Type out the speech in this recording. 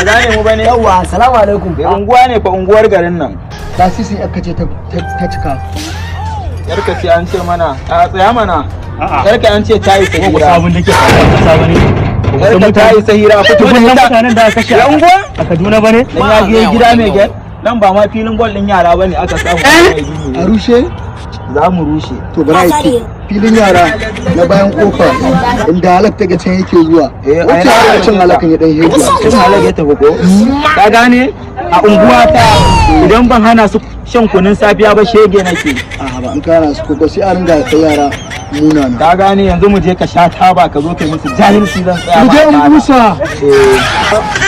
gane mu bane? Yawwa, salamu alaikum. Mai unguwa ne fa, unguwar garin nan. Lasisin aka ce ta cika. Yarka ce an ce mana, a tsaya mana. A'a. Yarka an ce ta yi Ko ku sahira. sabon da ke faruwa a kasa bane? Ba ku san Yarka ta yi sahira, fito da Waɗannan ita. mutanen da aka kashe Ya unguwa? a Kaduna bane? Dan ya je gida mai gyan. Nan ba ma filin ball din yara bane aka samu. A rushe? Za mu rushe. To bara ya filin yara na bayan kofa inda halak ta can yake zuwa. Eh, wacce ai, ya cin halakan ya dan hegiya. Cin halak ya tafi ko? Ka gane? A unguwa ta idan ban hana su shan kunun safiya ba, shege nake. A ba an kara su ko sai a ringa kai yara munana. Ka gane, yanzu mu je ka sha taba, ka zo kai musu jahilci, zan tsaya Mu je ma in taba. busa. Eh.